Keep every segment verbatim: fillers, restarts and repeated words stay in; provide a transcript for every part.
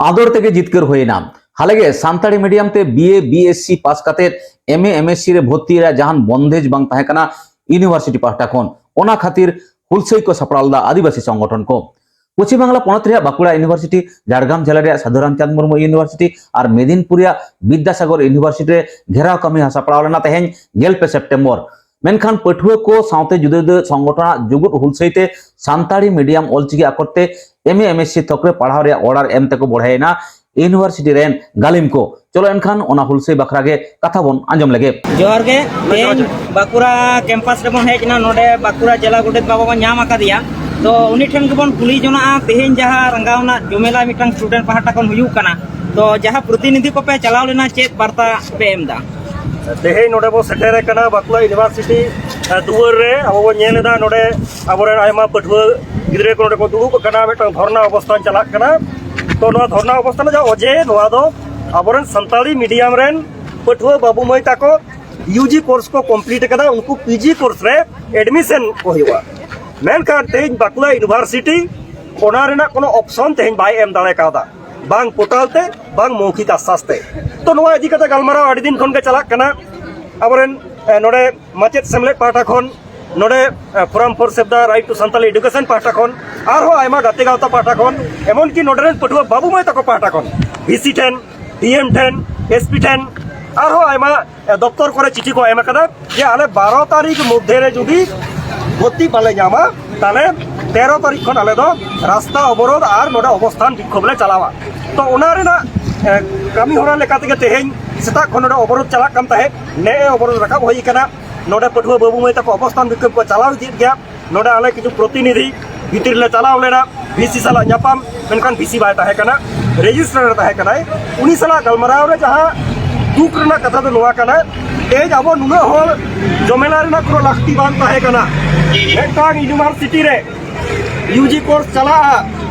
ᱟᱫᱚᱨ ᱛᱮᱜᱮ ᱡᱤᱛᱠᱟᱹᱨ ᱦᱩᱭᱮᱱᱟ᱾ ᱦᱟᱞᱮᱜᱮ ᱥᱟᱱᱛᱟᱲᱤ ᱢᱤᱰᱤᱭᱟᱢ ᱛᱮ ᱵᱤ ᱮ, ᱵᱤ ᱮᱥ ᱥᱤ ᱯᱟᱥ ᱠᱟᱛᱮ ᱮᱢ ᱮ, ᱮᱢ ᱮᱥ ᱥᱤ ᱨᱮ ᱵᱷᱚᱨᱛᱤ ᱨᱮᱭᱟᱜ ᱡᱟᱦᱟᱱ ᱵᱚᱱᱫᱮᱡᱽ ᱵᱟᱝ ᱛᱟᱦᱮᱸ ᱠᱟᱱᱟ ᱤᱭᱩᱱᱤᱵᱷᱟᱨᱥᱤᱴᱤ ᱯᱟᱦᱴᱟ ᱠᱷᱚᱱ᱾ ᱚᱱᱟ ᱠᱷᱟᱹᱛᱤᱨ ᱦᱩᱞᱥᱟᱹᱭ ᱠᱚ ᱥᱟᱯᱲᱟᱣ ᱞᱮᱫᱟ ᱟᱹᱫᱤᱵᱟᱹᱥᱤ ᱥᱚᱝᱜᱚᱴᱷᱚᱱ ᱠᱚ᱾ ᱯᱚᱪᱷᱤᱢ ᱵᱟᱝᱞᱟ ᱯᱚᱱᱚᱛ ᱨᱮᱭᱟᱜ ᱵᱟᱸᱠᱩᱲᱟ ᱤᱭᱩᱱᱤᱵᱷᱟᱨᱥᱤᱴᱤ, ᱡᱷᱟᱲᱜᱨᱟᱢ ᱡᱮᱞᱟ ᱨᱮᱭᱟᱜ ᱥᱟᱫᱷᱩ ᱨᱟᱢᱪᱟᱸᱫᱽ ᱢᱩᱨᱢᱩ ᱤᱭᱩᱱᱤᱵᱷᱟᱨᱥᱤᱴᱤ ᱟᱨ ᱢᱮᱫᱤᱱᱯᱩᱨ ᱨᱮᱭᱟᱜ ᱵᱤᱫᱽᱫᱟᱥᱟᱜᱚᱨ ᱤᱭᱩᱱᱤᱵᱷᱟᱨᱥᱤᱴᱤ ᱨᱮ ᱜᱷᱮᱨᱟᱣ ᱠᱟᱹᱢᱤ ᱥᱟᱯᱲᱟᱣ ᱞᱮᱱᱟ ᱛᱮᱦᱮᱧ ᱜᱮᱞ ᱯᱮ ᱥᱮᱯᱴᱮᱢᱵᱚᱨ᱾ ᱢᱮᱱᱠᱷᱟᱱ ᱯᱟᱹᱴᱷᱩᱣᱟᱹ ᱠᱚ ᱥᱟᱶᱛᱮ ᱡᱩᱫᱟᱹ ᱡᱩᱫᱟᱹ ᱥᱚᱝᱜᱚᱴᱷᱚᱱᱟᱜ ᱡᱩᱜᱩᱫ ᱦᱩᱞᱥᱟᱹᱭ ᱛᱮ ᱥᱟᱱᱛᱟᱲᱤ ᱢᱤᱰᱤᱭᱟᱢ ᱚᱞᱪᱤᱠᱤ ᱟᱠᱚᱨ ᱛᱮ ᱮᱢ ᱮ, ᱮᱢ ᱮᱥ ᱥᱤ ᱛᱷᱚᱠ ᱨᱮ ᱯᱟᱲᱦᱟᱣ ᱨᱮᱭᱟᱜ ᱚᱰᱟᱨ ᱮᱢ ᱛᱮᱠᱚ ᱵᱚᱲᱦᱮᱭᱮᱱᱟ ᱤᱭᱩᱱᱤᱵᱷᱟᱨᱥᱤᱴᱤ ᱨᱮᱱ ᱜᱟᱹᱞᱤᱢ ᱠᱚ᱾ ᱪᱚᱞᱚ ᱮᱱᱠᱷᱟᱱ ᱚᱱᱟ ᱦᱩᱞᱥᱟᱹᱭ ᱵᱟᱠᱷᱨᱟ ᱜᱮ ᱠᱟᱛᱷᱟ ᱵᱚᱱ ᱟᱸᱡᱚᱢ ᱞᱮᱜᱮ᱾ ᱡᱚᱦᱟᱨ ᱜᱮ᱾ ᱛᱮᱦᱮᱧ ᱵᱟᱸᱠᱩᱲᱟ ᱠᱮᱢᱯᱟᱥ ᱨᱮᱵᱚᱱ ᱦᱮᱡ ᱮᱱᱟ᱾ ᱱᱚᱰᱮ ᱵᱟᱸᱠᱩᱲᱟ ᱡᱮᱞᱟ ᱜᱚᱰᱮᱛ ᱵᱟᱵᱟ ᱵᱚᱱ ᱧᱟᱢ ᱟᱠᱟᱫᱮᱭᱟ, ᱛᱚ ᱩᱱᱤ ᱴᱷᱮᱱ ᱜᱮᱵᱚᱱ ᱠᱩᱞᱤ ᱡᱚᱱᱟᱜᱼᱟ᱾ ᱛᱮᱦᱮᱧ ᱡᱟᱦᱟᱸ ᱨᱟᱸᱜᱟᱣ ᱨᱮᱱᱟᱜ ᱡᱚᱢᱮᱞᱟ ᱢᱤᱫᱴᱟᱝ ᱥᱴᱩᱰᱮᱱᱴ ᱯᱟᱦᱴᱟ ᱠᱷᱚᱱ ᱦᱩᱭᱩᱜ ᱠᱟᱱᱟ, ᱛᱚ ᱡᱟᱦᱟᱸ ᱯᱨᱚᱛᱤᱱᱤᱫᱷᱤ ᱠᱚᱯᱮ ᱪᱟᱞᱟᱣ ᱞᱮᱱᱟ, ᱪᱮᱫ ᱵᱟᱨᱛᱟ ᱯᱮ ᱮᱢ ᱮᱫᱟ? ᱛᱮᱦᱮᱧ ᱱᱚᱰᱮ ᱵᱚ ᱥᱮᱴᱮᱨ ᱟᱠᱟᱱᱟ ᱵᱟᱸᱠᱩᱲᱟ ᱤᱭᱩᱱᱤᱵᱷᱟᱨᱥᱤᱴᱤ, ᱮ, ᱫᱩᱣᱟᱹᱨ ᱨᱮ᱾ ᱟᱵᱚ ᱵᱚ ᱧᱮᱞ ᱮᱫᱟ ᱱᱚᱰᱮ ᱟᱵᱚᱨᱮᱱ ᱟᱭᱢᱟ ᱯᱟᱹᱴᱷᱩᱣᱟᱹ ᱜᱤᱫᱽᱨᱟᱹ ᱠᱚ ᱱᱚᱰᱮ ᱠᱚ ᱫᱩᱲᱩᱵ ᱟᱠᱟᱱᱟ, ᱢᱤᱫᱴᱟᱝ ᱫᱷᱚᱨᱱᱟ ᱚᱵᱚᱥᱛᱷᱟᱱ ᱪᱟᱞᱟᱜ ᱠᱟᱱᱟ᱾ ᱛᱚ ᱱᱚᱣᱟ ᱫᱷᱚᱨᱱᱟ ᱚᱵᱚᱥᱛᱷᱟᱱ ᱨᱮᱭᱟᱜ ᱚᱡᱮ ᱱᱚᱣᱟ ᱫᱚ ᱟᱵᱚᱨᱮᱱ ᱥᱟᱱᱛᱟᱲᱤ ᱢᱤᱰᱤᱭᱟᱢ ᱨᱮᱱ ᱯᱟᱹᱴᱷᱩᱣᱟᱹ ᱵᱟᱹᱵᱩ ᱢᱟᱹᱭ ᱛᱟᱠᱚ ᱭᱩ ᱡᱤ ᱠᱳᱨᱥ ᱠᱚ ᱠᱚᱢᱯᱞᱤᱴ ᱟᱠᱟᱫᱟ, ᱩᱱᱠᱩ ᱯᱤ ᱡᱤ ᱠᱳᱨᱥ ᱨᱮ ᱮᱰᱢᱤᱥᱚᱱ ᱠᱚ ᱦᱩᱭᱩᱜᱼᱟ᱾ ᱢᱮᱱᱠᱷᱟᱱ ᱛᱮᱦᱮᱧ ᱵᱟᱸᱠᱩᱲᱟ ᱤᱭᱩᱱᱤᱵᱷᱟᱨᱥᱤᱴᱤ ᱚᱱᱟ ᱨᱮᱱᱟᱜ ᱠᱳᱱᱳ ᱚᱯᱥᱚᱱ ᱛᱮᱦᱮᱧ ᱵᱟᱭ ᱮᱢ ᱫᱟᱲᱮ ᱠᱟᱣᱫᱟ, ᱵᱟᱝ ᱯᱳᱨᱴᱟᱞ ᱛᱮ, ᱵᱟᱝ ᱢᱳᱣᱠᱷᱤᱠ ᱟᱥᱥᱟᱥ ᱛᱮ᱾ ᱛᱚ ᱱᱚᱣᱟ ᱤᱫᱤ ᱠᱟᱛᱮ ᱜᱟᱞᱢᱟᱨᱟᱣ ᱟᱹᱰᱤ ᱫᱤᱱ ᱠᱷᱚᱱ ᱜᱮ ᱪᱟᱞᱟᱜ ᱠᱟᱱᱟ᱾ ᱟᱵᱚᱨᱮᱱ, ᱮ, ᱱᱚᱰᱮ ᱢᱟᱪᱮᱫ ᱥᱮᱢᱞᱮᱫ ᱯᱟᱦᱴᱟ ᱠᱷᱚᱱ, ᱱᱚᱰᱮ, ᱮ, Forum for Save the Right to Santali Education ᱯᱟᱦᱴᱟ ᱠᱷᱚᱱ, ᱟᱨᱦᱚᱸ ᱟᱭᱢᱟ ᱜᱟᱛᱮ ᱜᱟᱶᱛᱟ ᱯᱟᱦᱴᱟ ᱠᱷᱚᱱ, ᱮᱢᱚᱱᱠᱤ ᱱᱚᱰᱮ ᱨᱮᱱ ᱯᱟᱹᱴᱷᱩᱣᱟᱹ ᱵᱟᱹᱵᱩ ᱢᱟᱹᱭ ᱛᱟᱠᱚ ᱯᱟᱦᱴᱟ ᱠᱷᱚᱱ ᱵᱷᱤ ᱥᱤ ᱴᱷᱮᱱ, ᱰᱤ ᱮᱢ ᱴᱷᱮᱱ, ᱮᱥ ᱯᱤ ᱴᱷᱮᱱ, ᱟᱨᱦᱚᱸ ᱟᱭᱢᱟ, ᱮ, ᱫᱚᱯᱛᱚᱨ ᱠᱚᱨᱮ ᱪᱤᱴᱷᱤ ᱠᱚ ᱮᱢ ᱟᱠᱟᱫᱟ ᱡᱮ ᱟᱞᱮ ᱵᱟᱨᱚ ᱛᱟᱹᱨᱤᱠᱷ ᱢᱚᱫᱽᱫᱷᱮ ᱨᱮ ᱡᱩᱫᱤ ᱵᱷᱚᱨᱛᱤ ᱵᱟᱞᱮ ᱧᱟᱢᱟ, ᱛᱟᱦᱞᱮ ᱛᱮᱨᱚ ᱛᱟᱹᱨᱤᱠᱷ ᱠᱷᱚᱱ ᱟᱞᱮ ᱫᱚ ᱨᱟᱥᱛᱟ ᱚᱵᱚᱨᱳᱫᱷ ᱟᱨ ᱱᱚᱰᱮ ᱚᱵᱚᱥᱛᱷᱟᱱ ᱵᱤᱠᱠᱷᱳᱵ ᱞᱮ ᱪᱟᱞᱟᱣᱟ᱾ ᱛᱚ ᱚᱱᱟ ᱨᱮᱱᱟᱜ, ᱮ, ᱠᱟᱹᱢᱤ ᱦᱚᱨᱟ ᱞᱮᱠᱟ ᱛᱮᱜᱮ ᱛᱮᱦᱮᱧ ᱥᱮᱛᱟᱜ ᱠᱷᱚᱱ ᱱᱚᱰᱮ ᱚᱵᱚᱨᱳᱫᱷ ᱪᱟᱞᱟᱜ ᱠᱟᱱ ᱛᱟᱦᱮᱸᱫ, ᱱᱮᱜᱼᱮ ᱚᱵᱚᱨᱳᱫᱷ ᱨᱟᱠᱟᱵ ᱦᱩᱭ ᱟᱠᱟᱱᱟ᱾ ᱱᱚᱰᱮ ᱯᱟᱹᱴᱷᱩᱣᱟᱹ ᱵᱟᱹᱵᱩ ᱢᱟᱹᱭ ᱛᱟᱠᱚ ᱚᱵᱚᱥᱛᱷᱟᱱ ᱵᱤᱠᱠᱷᱳᱵ ᱠᱚ ᱪᱟᱞᱟᱣ ᱤᱫᱤᱭᱮᱫ ᱜᱮᱭᱟ᱾ ᱱᱚᱰᱮ ᱟᱞᱮ ᱠᱤᱪᱷᱩ ᱯᱨᱚᱛᱤᱱᱤᱫᱷᱤ ᱵᱷᱤᱛᱤᱨ ᱞᱮ ᱪᱟᱞᱟᱣ ᱞᱮᱱᱟ, ᱵᱷᱤ ᱥᱤ ᱥᱟᱞᱟᱜ ᱧᱟᱯᱟᱢ, ᱢᱮᱱᱠᱷᱟᱱ ᱵᱷᱤ ᱥᱤ ᱵᱟᱭ ᱛᱟᱦᱮᱸ ᱠᱟᱱᱟ᱾ ᱨᱮᱡᱤᱥᱴᱨᱟᱨ ᱮ ᱛᱟᱦᱮᱸ ᱠᱟᱱᱟᱭ᱾ ᱩᱱᱤ ᱥᱟᱞᱟᱜ ᱜᱟᱞᱢᱟᱨᱟᱣ ᱨᱮ ᱡᱟᱦᱟᱸ ᱫᱩᱠ ᱨᱮᱱᱟᱜ ᱠᱟᱛᱷᱟ ᱫᱚ ᱱᱚᱣᱟ ᱠᱟᱱᱟ, ᱛᱮᱦᱮᱧ ᱟᱵᱚ ᱱᱩᱱᱟᱹᱜ ᱦᱚᱲ ᱡᱚᱢᱮᱞᱟ ᱨᱮᱱᱟᱜ ᱠᱳᱱᱳ ᱞᱟᱹᱠᱛᱤ ᱵᱟᱝ ᱛᱟᱦᱮᱸ ᱠᱟᱱᱟ᱾ ᱢᱤᱫᱴᱟᱝ ᱤᱭᱩᱱᱤᱵᱷᱟᱨᱥᱤᱴᱤ ᱨᱮ ᱭᱩ ᱡᱤ ᱠᱳᱨᱥ ᱪᱟᱞᱟᱜᱼᱟ,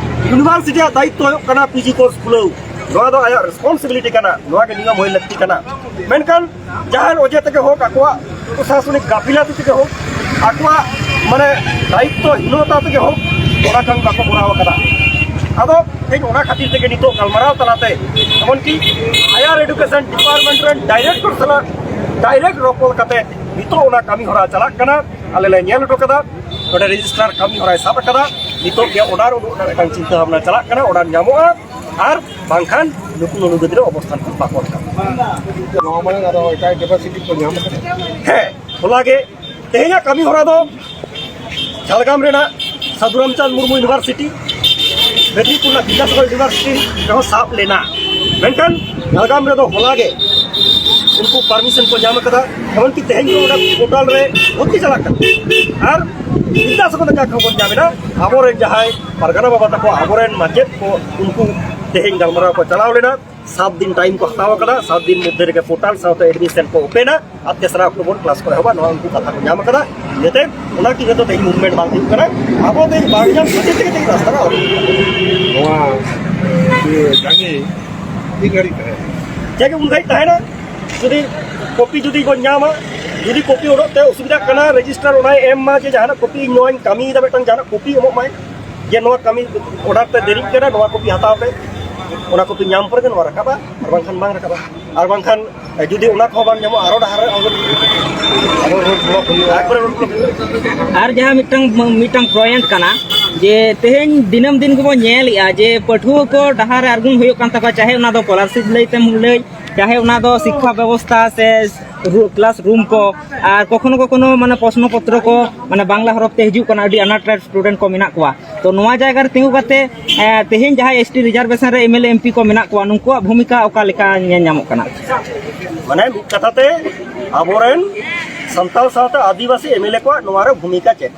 ᱤᱭᱩᱱᱤᱵᱷᱟᱨᱥᱤᱴᱤ ᱨᱮᱭᱟᱜ ᱫᱟᱭᱤᱛᱛᱚ ᱦᱩᱭᱩᱜ ᱠᱟᱱᱟ ᱯᱤ ᱡᱤ ᱠᱳᱨᱥ ᱠᱷᱩᱞᱟᱹᱣ᱾ ᱱᱚᱣᱟ ᱫᱚ ᱟᱭᱟᱜ ᱨᱮᱥᱯᱚᱱᱥᱤᱵᱤᱞᱤᱴᱤ ᱠᱟᱱᱟ, ᱱᱚᱣᱟ ᱜᱮ ᱱᱤᱭᱚᱢ ᱦᱩᱭ ᱞᱟᱹᱠᱛᱤ ᱠᱟᱱᱟ᱾ ᱢᱮᱱᱠᱷᱟᱱ ᱡᱟᱦᱟᱱ ᱚᱡᱮ ᱛᱮᱜᱮ ᱦᱳᱠ, ᱟᱠᱚᱣᱟᱜ ᱯᱨᱚᱥᱟᱥᱚᱱᱤᱠ ᱜᱟᱹᱯᱷᱤᱞᱟᱹᱛᱤ ᱛᱮᱜᱮ ᱦᱳᱠ, ᱟᱠᱚᱣᱟᱜ ᱢᱟᱱᱮ ᱫᱟᱭᱤᱛᱛᱚ ᱦᱤᱱᱚᱛᱟ ᱛᱮᱜᱮ ᱦᱳᱠ, ᱚᱱᱟ ᱠᱟᱹᱢᱤ ᱵᱟᱠᱚ ᱠᱚᱨᱟᱣ ᱟᱠᱟᱫᱟ᱾ ᱟᱫᱚ ᱛᱮᱦᱮᱧ ᱚᱱᱟ ᱠᱷᱟᱹᱛᱤᱨ ᱛᱮᱜᱮ ᱱᱤᱛᱚᱜ ᱜᱟᱞᱢᱟᱨᱟᱣ ᱛᱟᱞᱟᱛᱮ, ᱮᱢᱚᱱᱠᱤ ᱦᱟᱭᱟᱨ ᱮᱰᱩᱠᱮᱥᱚᱱ ᱰᱤᱯᱟᱨᱴᱢᱮᱱᱴ ᱨᱮᱱ ᱰᱟᱭᱨᱮᱠᱴᱚᱨ ᱥᱟᱞᱟᱜ ᱰᱟᱭᱨᱮᱠᱴ ᱨᱚᱯᱚᱲ ᱠᱟᱛᱮ ᱱᱤᱛᱚᱜ ᱚᱱᱟ ᱠᱟᱹᱢᱤ ᱦᱚᱨᱟ ᱪᱟᱞᱟᱜ ᱠᱟᱱᱟ᱾ ᱟᱞᱮ ᱞᱮ ᱧᱮᱞ ᱦᱚᱴᱚ ᱠᱟᱫᱟ, ᱱᱚᱰᱮ ᱨᱮᱡᱤᱥᱴᱨᱟᱨ ᱠᱟᱹᱢᱤ ᱦᱚᱨᱟᱭ ᱥᱟᱵ ᱟᱠᱟᱫᱟ᱾ ᱱᱤᱛᱚᱜ ᱜᱮ ᱚᱰᱟᱨ ᱩᱰᱩᱠ ᱨᱮᱱᱟᱜ ᱢᱤᱫᱴᱟᱝ ᱪᱤᱱᱛᱟᱹ ᱵᱷᱟᱵᱽᱱᱟ ᱪᱟᱞᱟᱜ ᱠᱟᱱᱟ, ᱚᱰᱟᱨ ᱧᱟᱢᱚᱜᱼᱟ, ᱟᱨ ᱵᱟᱝᱠᱷᱟᱱ ᱱᱩᱠᱩ ᱱᱩᱱᱩ ᱜᱤᱫᱽᱨᱟᱹ ᱚᱵᱚᱥᱛᱷᱟᱱ ᱠᱷᱚᱱ ᱵᱟᱠᱚ ᱨᱟᱠᱟᱵᱼᱟ᱾ ᱱᱚᱣᱟ ᱢᱟᱲᱟᱝ ᱟᱨᱚ ᱮᱴᱟᱜ ᱠᱮᱯᱟᱥᱤᱴᱤ ᱠᱚ ᱧᱟᱢ ᱟᱠᱟᱫᱟ? ᱦᱮᱸ, ᱦᱚᱞᱟ ᱜᱮ ᱛᱮᱦᱮᱧᱟᱜ ᱠᱟᱹᱢᱤ ᱦᱚᱨᱟ ᱫᱚ ᱡᱷᱟᱲᱜᱨᱟᱢ ᱨᱮᱱᱟᱜ ᱥᱟᱹᱫᱷᱩ ᱨᱟᱢᱪᱟᱸᱫᱽ ᱢᱩᱨᱢᱩ ᱤᱭᱩᱱᱤᱵᱷᱟᱨᱥᱤᱴᱤ, ᱢᱮᱫᱽᱱᱤᱯᱩᱨ ᱨᱮᱱᱟᱜ ᱵᱤᱫᱽᱫᱟᱥᱟᱜᱚᱨ ᱤᱭᱩᱱᱤᱵᱷᱟᱨᱥᱤᱴᱤ ᱨᱮᱦᱚᱸ ᱥᱟᱵ ᱞᱮᱱᱟ, ᱢᱮᱱᱠᱷᱟᱱ ᱡᱷᱟᱲᱜᱨᱟᱢ ᱨᱮᱫᱚ ᱦᱚᱞᱟ ᱜᱮ ᱩᱱᱠᱩ ᱯᱟᱨᱢᱤᱥᱚᱱ ᱠᱚ ᱧᱟᱢ ᱟᱠᱟᱫᱟ᱾ ᱮᱢᱚᱱᱠᱤ ᱛᱮᱦᱮᱧ ᱫᱚ ᱚᱸᱰᱮ ᱯᱳᱨᱴᱟᱞ ᱨᱮ ᱵᱷᱚᱨᱛᱤ ᱪᱟᱞᱟᱜ ᱠᱟᱱᱟ, ᱟᱨ ᱵᱤᱫᱽᱫᱟᱥᱟᱜᱚᱨ ᱨᱮ ᱡᱟᱦᱟᱸ ᱠᱷᱚᱵᱚᱨ ᱧᱟᱢ ᱮᱱᱟ, ᱟᱵᱚᱨᱮᱱ ᱡᱟᱦᱟᱸᱭ ᱯᱟᱨᱜᱟᱱᱟ ᱵᱟᱵᱟ ᱛᱟᱠᱚ, ᱟᱵᱚᱨᱮᱱ ᱢᱟᱪᱮᱫ ᱠᱚ, ᱩᱱᱠᱩ ᱛᱮᱦᱮᱧ ᱜᱟᱞᱢᱟᱨᱟᱣ ᱠᱚ ᱪᱟᱞᱟᱣ ᱞᱮᱱᱟ᱾ ᱥᱟᱛ ᱫᱤᱱ ᱴᱟᱭᱤᱢ ᱠᱚ ᱦᱟᱛᱟᱣ ᱟᱠᱟᱫᱟ, ᱥᱟᱛ ᱫᱤᱱ ᱢᱚᱫᱽᱫᱷᱮ ᱨᱮᱜᱮ ᱯᱳᱨᱴᱟᱞ ᱥᱟᱶᱛᱮ ᱮᱰᱢᱤᱥᱚᱱ ᱠᱚ ᱳᱯᱮᱱᱟ ᱟᱨ ᱛᱮᱥᱨᱟ ᱚᱠᱴᱳᱵᱚᱨ ᱠᱞᱟᱥ ᱠᱚ ᱮᱦᱚᱵᱟ, ᱱᱚᱣᱟ ᱩᱱᱠᱩ ᱠᱟᱛᱷᱟ ᱠᱚ ᱧᱟᱢ ᱟᱠᱟᱫᱟ᱾ ᱤᱱᱟᱹᱛᱮ ᱚᱱᱟ ᱠᱤ ᱡᱚᱛᱚ ᱛᱮᱦᱮᱧ ᱢᱩᱵᱷᱢᱮᱱᱴ ᱵᱟᱝ ᱦᱩᱭᱩᱜ ᱠᱟᱱᱟ, ᱟᱵᱚ ᱛᱮᱦᱮᱧ ᱵᱟᱝ ᱧᱟᱢ ᱠᱷᱟᱹᱛᱤᱨ ᱛᱮᱜᱮ ᱛᱮᱦᱮᱧ ᱨᱟᱥᱛᱟ ᱨᱮ ᱟᱵᱚ᱾ ᱱᱚᱣᱟ ᱤᱭᱟᱹ ᱡᱟᱸᱜᱮ ᱢᱤᱫ ᱜᱷᱟᱹᱲᱤᱡ ᱛᱟᱦᱮᱸ᱾ ᱡᱟᱜᱮ ᱩᱱ ᱜᱷᱟᱹᱲᱤᱡ ᱛᱟᱦᱮᱱᱟ, ᱡᱩᱫᱤ ᱠᱚᱯᱤ ᱡᱩᱫᱤ ᱵᱚᱱ ᱧᱟᱢᱟ, ᱡᱩᱫᱤ ᱠᱚᱯᱤ ᱚᱰᱚᱠ ᱛᱮ ᱚᱥᱩᱵᱤᱫᱷᱟᱜ ᱠᱟᱱᱟ, ᱨᱮᱡᱤᱥᱴᱟᱨ ᱚᱱᱟᱭ ᱮᱢ ᱢᱟ ᱡᱮ ᱡᱟᱦᱟᱱᱟᱜ ᱠᱚᱯᱤ ᱤᱧ ᱱᱚᱣᱟᱧ ᱠᱟᱹᱢᱤᱭᱮᱫᱟ, ᱢᱤᱫᱴᱟᱝ ᱡᱟᱦᱟᱱᱟᱜ ᱠᱚᱯᱤ ᱮᱢᱚᱜ ᱢᱟᱭ ᱡᱮ ᱱᱚᱣᱟ ᱠᱟᱹᱢᱤ ᱚᱰᱟᱨ ᱛᱮ ᱫᱮᱨᱤᱜ ᱠᱟᱱᱟ, ᱱᱚᱣᱟ ᱠᱚᱯᱤ ᱦᱟᱛᱟᱣ ᱯᱮ, ᱚᱱᱟ ᱠᱚᱯᱤ ᱧᱟᱢ ᱯᱚᱨᱮ ᱜᱮ ᱱᱚᱣᱟ ᱨᱟᱠᱟᱵᱼᱟ, ᱟᱨ ᱵᱟᱝᱠᱷᱟᱱ ᱵᱟᱝ ᱨᱟᱠᱟᱵᱼᱟ᱾ ᱟᱨ ᱵᱟᱝᱠᱷᱟᱱ ᱡᱩᱫᱤ ᱚᱱᱟ ᱠᱚᱦᱚᱸ ᱵᱟᱝ ᱧᱟᱢᱚᱜᱼᱟ, ᱟᱨᱚ ᱰᱟᱦᱟᱨ ᱨᱮ ᱟᱵᱚ ᱟᱵᱚ ᱨᱳᱰ ᱵᱞᱚᱠ ᱦᱩᱭᱩᱜᱼᱟ᱾ ᱮᱠᱵᱟᱨᱮ ᱨᱳᱰ ᱵᱞᱚᱠ ᱦᱩᱭᱩᱜᱼᱟ᱾ ᱟᱨ ᱡᱟᱦᱟᱸ ᱢᱤᱫᱴᱟᱝ, ᱢᱤᱫᱴᱟᱝ ᱯᱚᱭᱮᱱᱴ ᱠᱟᱱᱟ ᱡᱮ ᱛᱮᱦᱮᱧ ᱫᱤᱱᱟᱹᱢ ᱫᱤᱱ ᱜᱮᱵᱚᱱ ᱧᱮᱞᱮᱜᱼᱟ ᱡᱮ ᱯᱟᱹᱴᱷᱩᱣᱟᱹ ᱠᱚ ᱰᱟᱦᱟᱨ ᱨᱮ ᱟᱬᱜᱚᱱ ᱦᱩᱭᱩᱜ ᱠᱟᱱ ᱛᱟᱠᱚᱣᱟ, ᱪᱟᱦᱮ ᱚᱱᱟ ᱫᱚ ᱥᱠᱚᱞᱟᱨᱥᱤᱯ ᱞᱟᱹᱭ ᱛᱮᱢ ᱞᱟᱹᱭ, ᱪᱟᱦᱮ ᱚᱱᱟ ᱫᱚ ᱥᱤᱠᱠᱷᱟ ᱵᱮᱵᱚᱥᱛᱷᱟ ᱥᱮ ᱨᱩ-, ᱠᱞᱟᱥ ᱨᱩᱢ ᱠᱚ, ᱟᱨ ᱠᱚᱠᱷᱚᱱᱚ ᱠᱚᱠᱷᱚᱱᱚ ᱢᱟᱱᱮ ᱯᱨᱚᱥᱱᱚ ᱯᱚᱛᱨᱚ ᱠᱚ ᱢᱟᱱᱮ ᱵᱟᱝᱞᱟ ᱦᱚᱨᱚᱯ ᱛᱮ ᱦᱤᱡᱩᱜ ᱠᱟᱱᱟ, ᱟᱹᱰᱤ ᱟᱱᱟᱴ ᱨᱮ ᱥᱴᱩᱰᱮᱱᱴ ᱠᱚ ᱢᱮᱱᱟᱜ ᱠᱚᱣᱟ᱾ ᱛᱚ ᱱᱚᱣᱟ ᱡᱟᱭᱜᱟ ᱨᱮ ᱛᱤᱸᱜᱩ ᱠᱟᱛᱮ, ᱮ, ᱛᱮᱦᱮᱧ ᱡᱟᱦᱟᱸᱭ ᱮᱥ ᱴᱤ ᱨᱤᱡᱟᱨᱵᱷᱮᱥᱚᱱ ᱨᱮ M L A M P ᱠᱚ ᱢᱮᱱᱟᱜ ᱠᱚᱣᱟ, ᱱᱩᱠᱩᱣᱟᱜ ᱵᱷᱩᱢᱤᱠᱟ ᱚᱠᱟ ᱞᱮᱠᱟ ᱧᱮᱞ ᱧᱟᱢᱚᱜ ᱠᱟᱱᱟ? ᱢᱟᱱᱮ ᱢᱤᱫ ᱠᱟᱛᱷᱟ ᱛᱮ ᱟᱵᱚᱨᱮᱱ ᱥᱟᱱᱛᱟᱲ ᱥᱟᱶᱛᱮ ᱟᱹᱫᱤᱵᱟᱹᱥᱤ ᱮᱢ ᱮᱞ ᱮ ᱠᱚᱣᱟᱜ ᱱᱚᱣᱟ ᱨᱮ ᱵᱷᱩᱢᱤᱠᱟ ᱪᱮᱫ?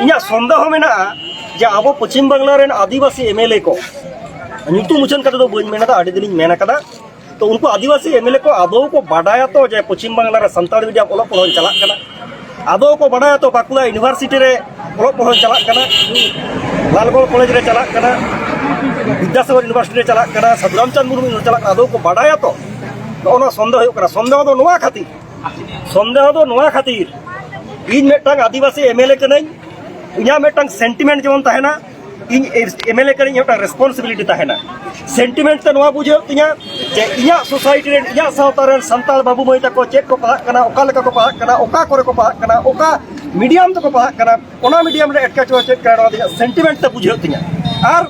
ᱤᱧᱟᱹᱜ ᱥᱚᱱᱫᱮᱦᱚ ᱢᱮᱱᱟᱜᱼᱟ ᱡᱮ ᱟᱵᱚ ᱯᱚᱪᱷᱤᱢ ᱵᱟᱝᱞᱟ ᱨᱮᱱ ᱟᱹᱫᱤᱵᱟᱹᱥᱤ ᱮᱢ ᱮᱞ ᱮ ᱠᱚ, ᱧᱩᱛᱩᱢ ᱩᱪᱷᱟᱹᱱ ᱠᱟᱛᱮ ᱫᱚ ᱵᱟᱹᱧ ᱢᱮᱱ ᱮᱫᱟ, ᱟᱹᱰᱤ ᱫᱤᱱᱤᱧ ᱢᱮᱱ ᱟᱠᱟᱫᱟ, ᱛᱚ ᱩᱱᱠᱩ ᱟᱹᱫᱤᱵᱟᱹᱥᱤ ᱮᱢ ᱮᱞ ᱮ ᱠᱚ ᱟᱫᱚ ᱠᱚ ᱵᱟᱰᱟᱭᱟ ᱛᱚ ᱡᱮ ᱯᱚᱪᱷᱤᱢ ᱵᱟᱝᱞᱟ ᱨᱮ ᱥᱟᱱᱛᱟᱲᱤ ᱢᱤᱰᱤᱭᱟᱢ ᱚᱞᱚᱜ ᱯᱟᱲᱦᱟᱣ ᱪᱟᱞᱟᱜ ᱠᱟᱱᱟ? ᱟᱫᱚ ᱠᱚ ᱵᱟᱰᱟᱭᱟ ᱛᱚ ᱵᱟᱸᱠᱩᱲᱟ ᱤᱭᱩᱱᱤᱵᱷᱟᱨᱥᱤᱴᱤ ᱨᱮ ᱚᱞᱚᱜ ᱯᱟᱲᱦᱟᱣ ᱪᱟᱞᱟᱜ ᱠᱟᱱᱟ, ᱞᱟᱞᱜᱚᱲ ᱠᱚᱞᱮᱡᱽ ᱨᱮ ᱪᱟᱞᱟᱜ ᱠᱟᱱᱟ, ᱵᱤᱫᱽᱫᱟᱥᱟᱜᱚᱨ ᱤᱭᱩᱱᱤᱵᱷᱟᱨᱥᱤᱴᱤ ᱨᱮ ᱪᱟᱞᱟᱜ ᱠᱟᱱᱟ, ᱥᱟᱹᱫᱷᱩ ᱨᱟᱢᱪᱟᱸᱫᱽ ᱢᱩᱨᱢᱩ ᱪᱟᱞᱟᱜ ᱠᱟᱱᱟ? ᱟᱫᱚ ᱠᱚ ᱵᱟᱰᱟᱭᱟ ᱛᱚ? ᱱᱚᱜᱼᱚ ᱱᱚᱣᱟ ᱥᱚᱱᱫᱮᱦᱚ ᱦᱩᱭᱩᱜ ᱠᱟᱱᱟ᱾ ᱥᱚᱱᱫᱮᱦᱚ ᱫᱚ ᱱᱚᱣᱟ ᱠᱷᱟᱹᱛᱤᱨ, ᱥᱚᱱᱫᱮᱦᱚ ᱫᱚ ᱱᱚᱣᱟ ᱠᱷᱟᱹᱛᱤᱨ, ᱤᱧ ᱢᱤᱫᱴᱟᱝ ᱟᱹᱫᱤᱵᱟᱹᱥᱤ ᱮᱢ ᱮᱞ ᱮ ᱠᱟᱹᱱᱟᱹᱧ, ᱤᱧᱟᱹᱜ ᱢᱤᱫᱴᱟᱝ ᱥᱮᱱᱴᱤᱢᱮᱱᱴ ᱡᱮᱢᱚᱱ ᱛᱟᱦᱮᱱᱟ, ᱤᱧ ᱮᱢ ᱮᱞ ᱮ ᱠᱟᱹᱱᱟᱹᱧ, ᱤᱧᱟᱹᱜ ᱢᱤᱫᱴᱟᱝ ᱨᱮᱥᱯᱚᱱᱥᱤᱵᱤᱞᱤᱴᱤ ᱛᱟᱦᱮᱱᱟ᱾ ᱥᱮᱱᱴᱤᱢᱮᱱᱴ ᱛᱮ ᱱᱚᱣᱟ ᱵᱩᱡᱷᱟᱹᱣ ᱛᱤᱧᱟ ᱡᱮ ᱤᱧᱟᱹᱜ ᱥᱳᱥᱟᱭᱴᱤ ᱨᱮᱱ, ᱤᱧᱟᱹᱜ ᱥᱟᱶᱛᱟ ᱨᱮᱱ ᱥᱟᱱᱛᱟᱲ ᱵᱟᱹᱵᱩ ᱢᱟᱹᱭ ᱛᱟᱠᱚ ᱪᱮᱫ ᱠᱚ ᱯᱟᱲᱦᱟᱜ ᱠᱟᱱᱟ, ᱚᱠᱟ ᱞᱮᱠᱟ ᱠᱚ ᱯᱟᱲᱦᱟᱜ ᱠᱟᱱᱟ, ᱚᱠᱟ ᱠᱚᱨᱮ ᱠᱚ ᱯᱟᱲᱦᱟᱜ ᱠᱟᱱᱟ, ᱚᱠᱟ ᱢᱤᱰᱤᱭᱟᱢ ᱛᱮᱠᱚ ᱯᱟᱲᱦᱟᱜ ᱠᱟᱱᱟ, ᱚᱱᱟ ᱢᱤᱰᱤᱭᱟᱢ ᱨᱮ ᱮᱴᱠᱮᱴᱚᱬᱮ ᱪᱮᱫ ᱠᱟᱱᱟ, ᱱᱚᱣᱟ ᱫᱚ ᱤᱧᱟᱹᱜ ᱥᱮᱱᱴᱤᱢᱮᱱᱴ ᱛᱮ ᱵᱩᱡᱷᱟᱹᱣ ᱛᱤᱧᱟ᱾ ᱟᱨ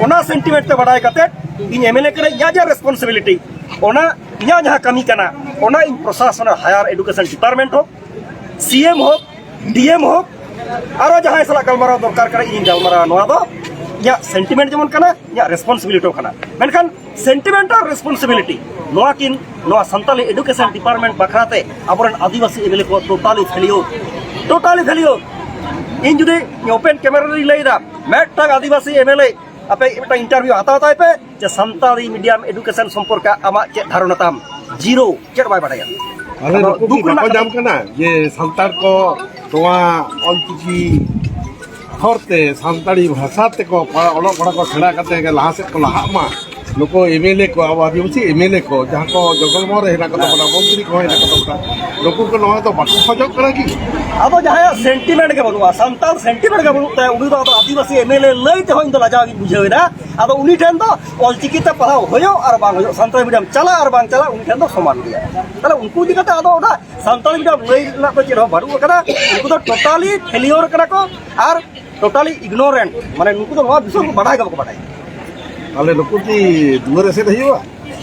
ᱚᱱᱟ ᱥᱮᱱᱴᱤᱢᱮᱱᱴ ᱛᱮ ᱵᱟᱰᱟᱭ ᱠᱟᱛᱮ ᱤᱧ ᱮᱢ ᱮᱞ ᱮ ᱠᱟᱹᱱᱟᱹᱧ, ᱤᱧᱟᱹᱜ ᱡᱮ ᱨᱮᱥᱯᱚᱱᱥᱤᱵᱤᱞᱤᱴᱤ, ᱚᱱᱟ ᱤᱧᱟᱹᱜ ᱡᱟᱦᱟᱸ ᱠᱟᱹᱢᱤ ᱠᱟᱱᱟ, ᱚᱱᱟ ᱤᱧ ᱯᱨᱚᱥᱟᱥᱚᱱ, ᱦᱟᱭᱟᱨ ᱮᱰᱩᱠᱮᱥᱚᱱ ᱰᱤᱯᱟᱨᱴᱢᱮᱱᱴ ᱦᱳᱠ, ᱥᱤ ᱮᱢ ᱦᱳᱠ, ᱰᱤ ᱮᱢ ᱦᱳᱠ, ᱟᱨᱚ ᱡᱟᱦᱟᱸᱭ ᱥᱟᱞᱟᱜ ᱜᱟᱞᱢᱟᱨᱟᱣ ᱫᱚᱨᱠᱟᱨ ᱠᱟᱱᱟ, ᱤᱧᱤᱧ ᱜᱟᱞᱢᱟᱨᱟᱣᱟ᱾ ᱱᱚᱣᱟ ᱫᱚ ᱤᱧᱟᱹᱜ ᱥᱮᱱᱴᱤᱢᱮᱱᱴ ᱡᱮᱢᱚᱱ ᱠᱟᱱᱟ, ᱤᱧᱟᱹᱜ ᱨᱮᱥᱯᱚᱱᱥᱤᱵᱤᱞᱤᱴᱤ ᱦᱚᱸ ᱠᱟᱱᱟ᱾ ᱢᱮᱱᱠᱷᱟᱱ ᱥᱮᱱᱴᱤᱢᱮᱱᱴ ᱟᱨ ᱨᱮᱥᱯᱚᱱᱥᱤᱵᱤᱞᱤᱴᱤ, ᱱᱚᱣᱟ ᱠᱤᱱ, ᱱᱚᱣᱟ ᱥᱟᱱᱛᱟᱞᱤ ᱮᱰᱩᱠᱮᱥᱚᱱ ᱰᱤᱯᱟᱨᱴᱢᱮᱱᱴ ᱵᱟᱠᱷᱨᱟ ᱛᱮ ᱟᱵᱚᱨᱮᱱ ᱟᱹᱫᱤᱵᱟᱹᱥᱤ ᱮᱢ ᱮᱞ ᱮ ᱠᱚ ᱴᱳᱴᱟᱞᱤ ᱯᱷᱮᱞᱤᱭᱳᱨ, ᱴᱳᱴᱟᱞᱤ ᱯᱷᱮᱞᱤᱭᱳᱨ᱾ ᱤᱧ ᱡᱩᱫᱤ ᱳᱯᱮᱱ ᱠᱮᱢᱮᱨᱟ ᱨᱤᱧ ᱞᱟᱹᱭᱫᱟ, ᱢᱤᱫᱴᱟᱝ ᱟᱹᱫᱤᱵᱟᱹᱥᱤ ᱮᱢ ᱮᱞ ᱮ, ᱟᱯᱮ ᱢᱤᱫᱴᱟᱝ ᱤᱱᱴᱟᱨᱵᱷᱤᱭᱩ ᱦᱟᱛᱟᱣ ᱛᱟᱭ ᱯᱮ ᱡᱮ ᱥᱟᱱᱛᱟᱲᱤ ᱢᱤᱰᱤᱭᱟᱢ ᱮᱰᱩᱠᱮᱥᱚᱱ ᱥᱚᱢᱯᱚᱨᱠᱮ ᱟᱢᱟᱜ ᱪᱮᱫ ᱫᱷᱟᱨᱚᱱᱟ ᱛᱟᱢ? ᱡᱤᱨᱳ, ᱪᱮᱫ ᱦᱚᱸ ᱵᱟᱭ ᱵᱟᱰᱟᱭᱟ᱾ ᱟᱞᱮ ᱟᱫᱚ ᱱᱩᱠᱩ ᱠᱤ ᱫᱩᱠ ᱨᱮᱱᱟᱜ ᱵᱟᱠᱚ ᱠᱟᱛᱷᱟ ᱧᱟᱢ ᱠᱟᱱᱟ ᱡᱮ ᱥᱟᱱᱛᱟᱲ ᱠᱚ ᱱᱚᱣᱟ ᱚᱞᱪᱤᱠᱤ ᱦᱚᱨᱛᱮ, ᱥᱟᱱᱛᱟᱲᱤ ᱵᱷᱟᱥᱟ ᱛᱮᱠᱚ ᱯᱟ-, ᱚᱞᱚᱜ ᱯᱟᱲᱦᱟᱜ ᱠᱚ ᱥᱮᱬᱟ ᱠᱟᱛᱮ ᱜᱮ ᱞᱟᱦᱟ ᱥᱮᱫ ᱠᱚ ᱞᱟᱦᱟᱜ ᱢᱟ? ᱱᱩᱠᱩ ᱮᱢ ᱮᱞ ᱮ ᱠᱚ, ᱟᱵᱚ ᱟᱹᱫᱤᱵᱟᱹᱥᱤ ᱮᱢ ᱮᱞ ᱮ ᱠᱚ, ᱡᱟᱦᱟᱸ ᱠᱚ ᱡᱚᱜᱚᱞ ᱢᱚᱦᱚᱞ ᱨᱮ ᱦᱮᱱᱟᱜ ᱠᱚ ᱛᱟᱵᱚᱱᱟ, ᱢᱚᱱᱛᱨᱤ ᱠᱚᱦᱚᱸ ᱦᱮᱱᱟᱜ ᱠᱚ ᱛᱟᱵᱚᱱᱟ, ᱱᱩᱠᱩ ᱠᱚ ᱱᱚᱣᱟ ᱫᱚ ᱵᱟᱠᱚ ᱠᱷᱚᱡᱚᱜ ᱠᱟᱱᱟ ᱠᱤ? ᱟᱫᱚ ᱡᱟᱦᱟᱸᱭᱟᱜ ᱥᱮᱱᱴᱤᱢᱮᱱᱴ ᱜᱮ ᱵᱟᱹᱱᱩᱜᱼᱟ, ᱥᱟᱱᱛᱟᱲ ᱥᱮᱱᱴᱤᱢᱮᱱᱴ ᱜᱮ ᱵᱟᱹᱱᱩᱜ ᱛᱟᱭᱟ, ᱩᱱᱤ ᱫᱚ ᱟᱫᱚ ᱟᱹᱫᱤᱵᱟᱹᱥᱤ ᱮᱢ ᱮᱞ ᱮ ᱞᱟᱹᱭ ᱛᱮᱦᱚᱸ ᱤᱧ ᱫᱚ ᱞᱟᱡᱟᱣ ᱜᱤᱧ ᱵᱩᱡᱷᱟᱹᱣ ᱮᱫᱟ᱾ ᱟᱫᱚ ᱩᱱᱤ ᱴᱷᱮᱱ ᱫᱚ ᱚᱞᱪᱤᱠᱤ ᱛᱮ ᱯᱟᱲᱦᱟᱣ ᱦᱩᱭᱩᱜ ᱟᱨ ᱵᱟᱝ ᱦᱩᱭᱩᱜ, ᱥᱟᱱᱛᱟᱲᱤ ᱢᱤᱰᱤᱭᱟᱢ ᱪᱟᱞᱟᱜ ᱟᱨ ᱵᱟᱝ ᱪᱟᱞᱟᱜ, ᱩᱱᱤ ᱴᱷᱮᱱ ᱫᱚ ᱥᱚᱢᱟᱱ ᱜᱮᱭᱟ᱾ ᱛᱟᱦᱞᱮ ᱩᱱᱠᱩ ᱤᱫᱤ ᱠᱟᱛᱮ ᱟᱫᱚ ᱚᱱᱟ ᱥᱟᱱᱛᱟᱲᱤ ᱢᱤᱰᱤᱭᱟᱢ ᱞᱟᱹᱭ ᱨᱮᱱᱟᱜ ᱫᱚ ᱪᱮᱫ ᱦᱚᱸ ᱵᱟᱹᱱᱩᱜ ᱟᱠᱟᱫᱟ᱾ ᱩᱱᱠᱩ ᱫᱚ ᱴᱳᱴᱟᱞᱤ ᱯᱷᱮᱞᱤᱭᱳᱨ ᱠᱟᱱᱟ ᱠᱚ ᱟᱨ ᱴᱳᱴᱟᱞᱤ ᱤᱜᱱᱳᱨᱮᱱᱴ, ᱢᱟᱱᱮ ᱱᱩᱠᱩ ᱫᱚ ᱱᱚᱣᱟ ᱵᱤᱥᱚᱭ ᱠᱚ ᱵᱟᱰᱟᱭ ᱜᱮ ᱵᱟᱠᱚ ᱵᱟᱰᱟᱭᱟ᱾ ᱛᱟᱦᱞᱮ ᱱᱩᱠᱩ ᱠᱤ ᱫᱩᱣᱟᱹᱨ ᱮᱥᱮᱫ ᱦᱩᱭᱩᱜᱼᱟ?